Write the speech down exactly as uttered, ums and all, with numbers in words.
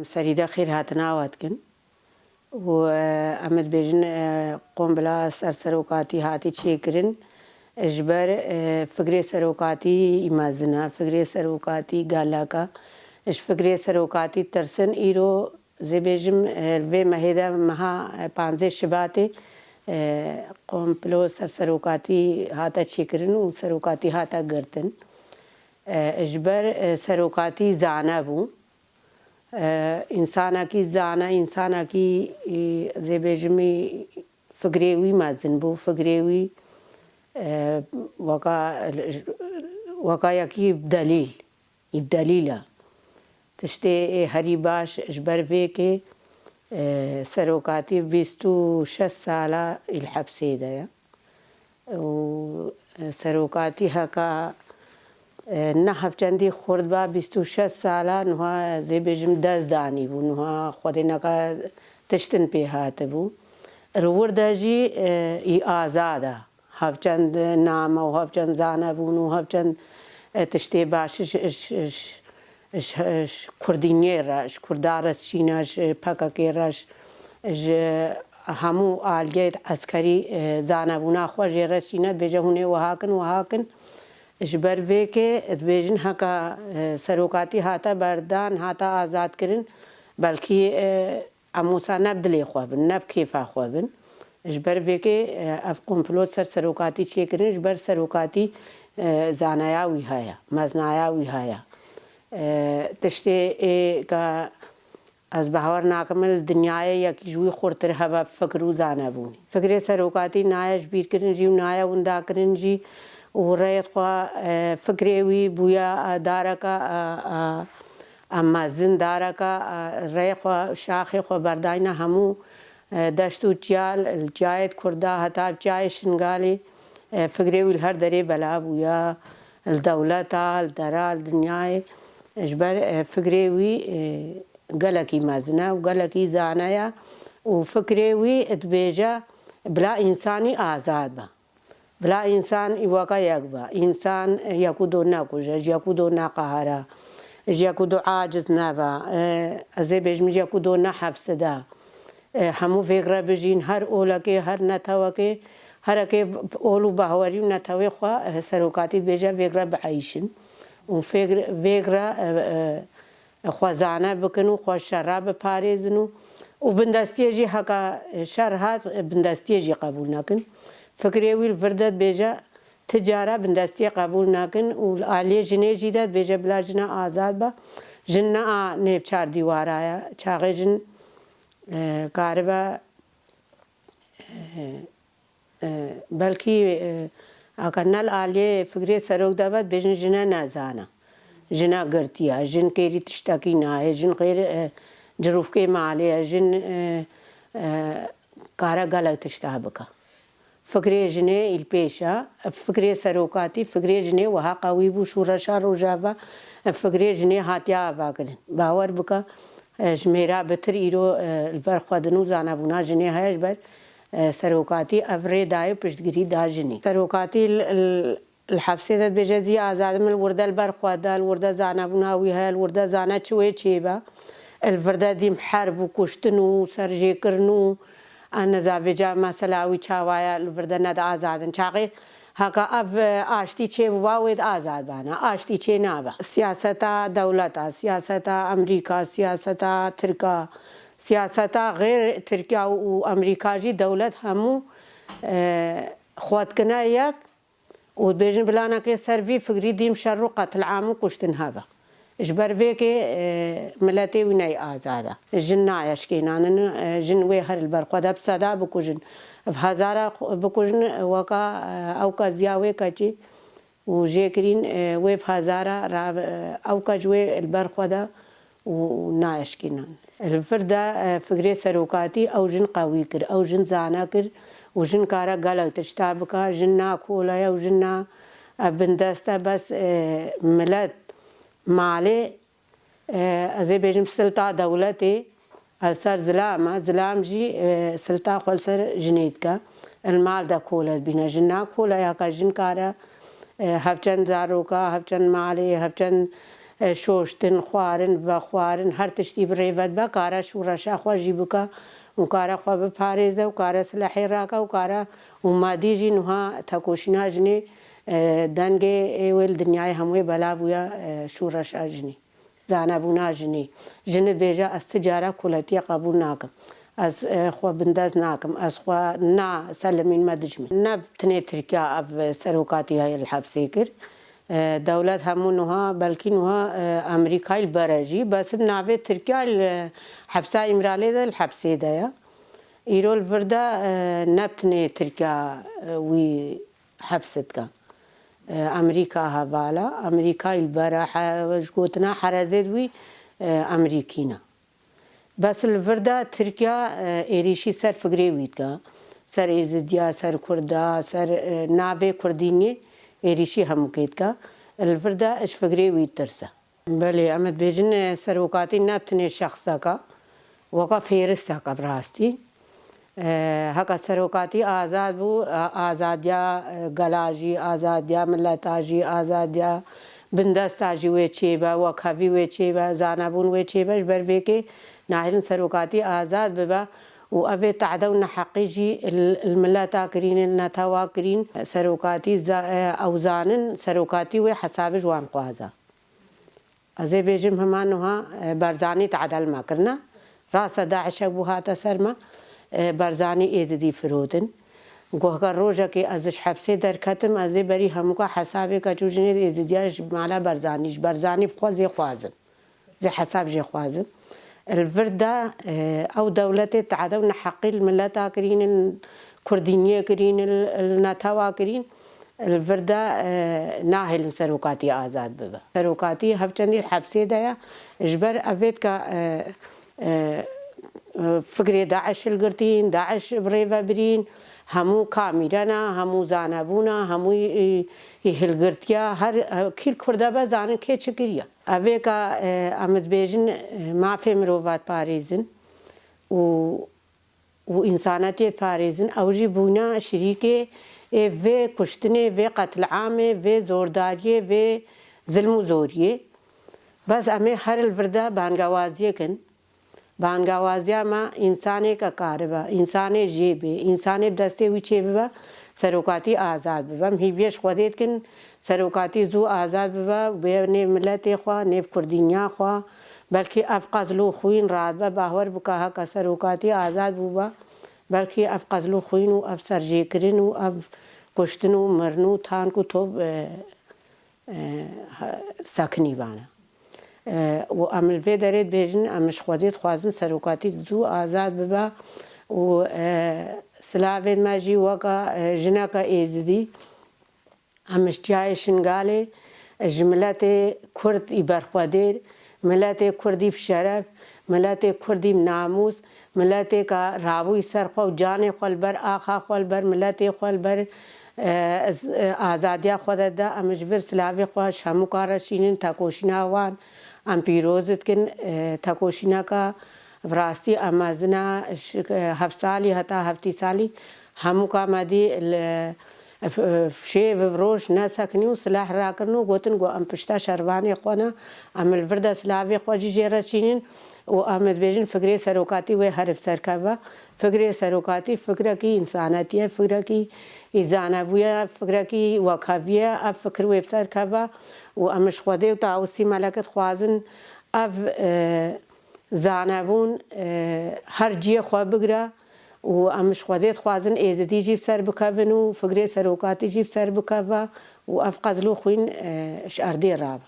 Serî de xêr hatina we dikin û, e, em dibêjin, e, qombila ser serokatî hatî çêkirin, ji ber, e, fikrê serokatî mezin e, fikrê serokatî gelek e. Ji fikrê serokatî tirsin, îro zê bêjim, e, vê mehê de meha, e, panzdeh Şibatê, e, komplo ser serokatî hate çêkirin û serokatî hate girtin. E, ji ber, e, serokatî zane bû. E, însanekî zane, însanekî, e, zê bêjimî fikrê wî mezin bû, fikrê wî, e, weka, weka yekî delîl, î delîl e. Tiştê ê herî baş ji ber vê kê, e, serokatî bîst û şeş sala î li hepsê de ye. Û serokatî heka, e, ne hevçendî xurt ba, bîst û şeş sala niha zê bêjim dest danî bû, niha xwedê neka tiştin pê hatibû. Li wir de jî, e, î azad e. Hevçend name û hevçend zanebûn û hevçend, e, tiştê baş ji, ji, ji, ji, ji Kurdîniyê re, ji Kurda re çîne, ji P K K re, ji, ji hemû aliyê eskerî, e, zanebûna xwe jê re çîne, dibêje hûn ê wiha kin, wiha kin. Ji ber vê kê dibêjin heka, e, serokatî hate berdan, hate azadkirin, belkî, e, em wisa ne bi dilê xwe bin, ne bi kêfa xwe bin. Ji ber vê kê, e, ev komplot ser serokatî çêkirin, ji ber serokatî, e, zaneya wî heye, meznaya wî heye. E, tiştê ê ke ez bawer nakim li dinyayê yekî ji wî xurtir hebe fikr û zanebûnî. Fikrê serokatî naye ji bîr kirin jî û naye winda kirin jî û rêyê xwe, e, fikrê wî bûye, e, dareke, e, e, e, mezin, dareke, e, rêyê xwe, şaxê xwe berdayne hemû, e, deşt û çiya, li çiyayê Kurda heta çiyayê Şingalê, e, fikrê wî li her derê bela bûye, li dewleta, li dera, li dinyayê. Ji ber, e, fikrê wî, e, gelekî mezin e û gelekî zane ye û fikrê wî dibêje bila însanî azad be. Bila însan î weke yek be. Însan yek û do nekuje, ji yek û do neqehera, ji yek û do aciz nebe. E, ez ê bêjim ji yek û do nehefside. E, hemû vêgre bijîn, her olekê, her netewekê, herekê ol û bahwerî û netewê xwe, e, serokatî dibêje vêgre bieyşin. Û fêgr-, vêgre, e, e, xwe zane bikin û xwe şera biparêzin û, û bindestiyê jî heka şer hat, bindestiyê jî qebûl nekin. Fikrê wî li vir de dibêje, ti cara bindestiyê qebûl nekin û li aliyê jinê jî de dibêje bila jina azad be. Jin ne a nêv çar dîwara ye. Çaxê jin, e, karibe, e, E, belkî, e, aka ne li aliyê fikrê serok de be, dibêjin jine nezane. Jine girtiye, jin kêrî tiştekî nayê, jin xêr, e, cirûfkê malê ye, jin, e, e, kare gelek tişta bike. Fikrê jinê îl pêş e, fikrê serokatî, fikrê jinê wiha qewî bû, şûreşa Rojava, fikrê jinê hatiye avakirin. Bawer bike, e, ji mêra bitir îro, e, li ber xwe din û zanebûna jinê heye ji ber, e, serokatî ev rê dayê û piştgirî da jinê. Serokatî li, li, li hepsê de dibêje, zî azad im, li wir de li ber xwe de, li wir de zanebûna wî heye, li wir de zane çi wê çêbe. Li vir de dîm herb û kuştin û serjêkirin û, e, nizam vêca mesela wî çawa ye, li vir de ne di azad in. Çaxê heka ev, e, aştî çêbûba wê di azad bana. Aştî çê nabe. Siyaseta dewleta, siyaseta Amerîka, siyaseta Tirka, siyaseta xêr Tirkiya û Amerîka jî dewlet hemû, e, xwe dikine yek û dibêjin bilanekê ser vî fikrî dîm şer û qetil'am û kuştin hebe. Ji ber vê kê, e, miletê wî neyê azad e. Jin nayê şikênanin, e, jin wê her li ber xwe de bi seda bikujin. Bi hezara xwe bikujin, weka, e, ew keziya wê keçî û jê kirîn, e, wê bi hezara ra, e, ew keç wê li ber xwe de û nayê şikînan. Li vir de, e, fikrê serokatî ew jin qewî kir, ew jin zane kir û jin kare gelek tişta bika, jin na kole ye û jin na, e, bindest e, bes, e, milet malê, e, ez ê bêjim silta dewletê, e, ser zilam e, zilam jî, e, silta xwe li ser jinê dike. Li mal de kole dibîne. Jin na kole ya ka jin kare, e, hevçend zaroka, hevçend malê, hevçend, E, şoştin, xwarin, vexwarin, her tiştî bi rê ve dibe, kare şûreşa xwe jî bike û kare xwe biparêze û kare silehê rake û kare û madî jî nuha tekoşîna jinê, e, dengê ê wê li dinyayê hemûyê bela bûye, e, şûreşa jinî. Zanebûna jinî. Jin dibêje, ez ti cara koletiye qebûl nakim. Ez, e, xwe bindest nakim. Ez xwe na selimîn me dijmin. Ne tenê Tirkiya ev serokatî heye li hepsê kir. E, dewlet hemû nuha, belkî nuha, e, Amerîkayê li ber e jî. Bes bi navê Tirkiya li hepsa Îmralê de li hepsê de ye. Îro li vir de, e, ne tenê Tirkiya, e, wî heps dike. E, Amerîka hevala, Amerîkayê li ber e, he-, ji gotina herezê di wî, e, Amerîkî ne. Bes li vir de Tirkiya, e, êrîşî ser fikrê wî dike. Ser Êzidiya, ser Kurda, ser, e, navê Kurdîniyê êrîşî hemûkê dike. Li vir de ji fikrê wî ditirse. Belê, em dibêjin, e, serokatî ne bi tenê şexseka, weka fêriseka bi rastî. E, heke serokatî azad bû, a-, azadiya, e, gela jî, azadiya mileta jî, azadiya bindesta jî wê çêbe, wekhevî wê çêbe, zanebûn wê çêbe, ji ber vê kê nahêlin serokatî azad bibe û ev ê tehde û neheqî jî li, li mileta kirîn, li netewa kirîn, serokatî za-, e, ew zanin, serokatî wê hesabê ji wan dixwaze. Ez ê bêjim hema niha, e, Barzanî tehdel me kirine. Rast e, DAIŞek bû hate ser me, e, Barzanî Êzidî firotin. Got, heger rojekê ez ji hepsê derketim, ez ê berî hemûka hesabê keç û jinê Êzidiya ji mala Barzanî, ji Barzanî bi xwe zê xwazim. Zê hesab jê xwazim. Li vir de, e, ew dewletê tehde û neheqî li mileta kirîn, li Kurdîniyê kirîn, li, li netewa kirîn. Li vir de, e, nahêlin serokatî azad bibe. Serokatî hevçendî hepsê de ye. Ji ber ev vê dike, e, e, e, fikrê DAIŞ hilgirtîn, DAIŞ bi rê ve birîn, hemû kamîrena, hemû zanebûna, hemû, e, e, hilgirtiya, her, e, kî li Kurda be zanin kê çi kiriye. Ev vê ka, e, em dibêjin, e, mafê mirova diparêzin û û însanetiyê diparêzin, ew jî bûne şirîkê ê vê kuştinê, vê qetliamê, vê zordariyê, vê zilm û zoriyê. Bes em ê her li vir de bangewaziyê kin. Bangewaziya me, însanê ke karibe, însanê jê bê, însanê bi destê wî çêbibe, serokatî azad bibe. Em hîviyê ji Xwedê dikin, serokatî zû azad bibe û bê nêv miletê xwe, nêv kurdîniya xwe. Belkî ev qezl û xwîn radibe, bawer bike heke serokatî azad bûbe, belkî ev qezl û xwîn û ev serjêkirin û ev kuştin û mirin û tank û top, e, e, ha-, sekinîbane. E, û em li vê derê dibêjin, em ji Xwedê dixwazin serokatî zû azad bibe û, e, silavên me jî weke, e, jineke Êzidî, Em ji çiyayê Şingalê, ji miletê Kurd î berxwedêr, miletê Kurd î bi şeref, miletê Kurd î bi namûs, miletê ka rabûyî ser xwe û canê xwe li ber axa xwe, li ber miletê xwe, li ber, e, ez-, e, azadiya xwe de da, em ji vir silavê xwe ji hemûka re şînin, tekoşîna wan em pîroz dikin, e, tekoşîneka bi rastî em mezin e, ji, e, heft salî heta heftî salî hemûka me dî li Ev, ev, şêv û roj nesekinî û silah rakirin û gotin ku em pişta şervanê xwe ne, em li vir de silavê xwe jî jê re çînin û em dibêjin fikrê serokatî wê her bi ser keve. Fikrê serokatî fikrekî însanetî ye, fikrekî îzanebû ye, fikrekî wekhevî ye. Ev fikir wê bi ser keve û em ji Xwedê û Tawusî Melekê dixwazin ev, e, zanebûn, e, her cihê xwe bigire. Û em ji Xwedê dixwazin Êzidî jî bi ser bikevin û fikrê serokatî jî bi ser bikeve û ev qezl û xwîn, e, ji erdê rabe.